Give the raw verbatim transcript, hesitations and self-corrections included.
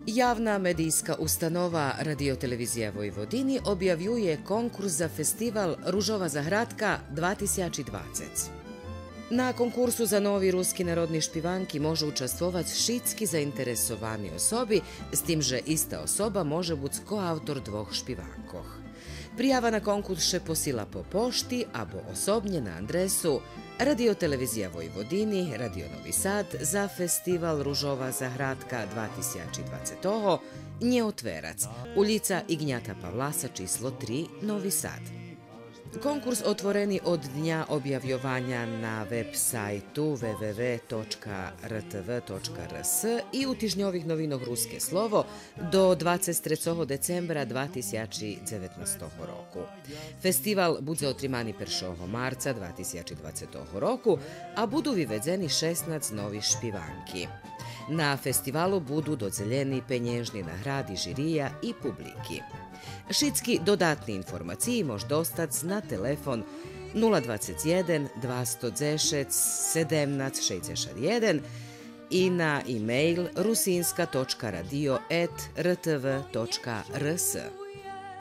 Явна медийска установа Радио-телевизия Войводини обявює конкурс за фестивал Ружова заградка два тисячи двацец. На конкурсу за нови руски народни шпиванки можу участвовац шицки заинтересовани особи, з тим же иста особа може буц коавтор двох шпиванкох. Приява на конкурс ше посила по пошти або особнє на адресу Радио-телевизия Войводини, Радио Нови Сад, за фестивал Ружова заградка два тисячи двацетого, нє отверац, улїца Игнята Павласа, число три, Нови Сад. Конкурс отворени од дня обявйованя на веб-сайту в в в точка р т в точка р с и у тижньових новинох Руске слово до двацец трецого децембра два тисячи дзеветнастого року. Фестивал будзе отримани першого марца два тисячи двацетого року, а буду виведзени шеснац нови шпиванки. На фестивалу буду додзелєни пенєжни награди жирия и публики. Шицки додатни информациї мож достац на телефон нула двацец єден, двасто дзешец, седемнац шейдзешат єден и на имейл русинска точка радио ет р т в точка р с.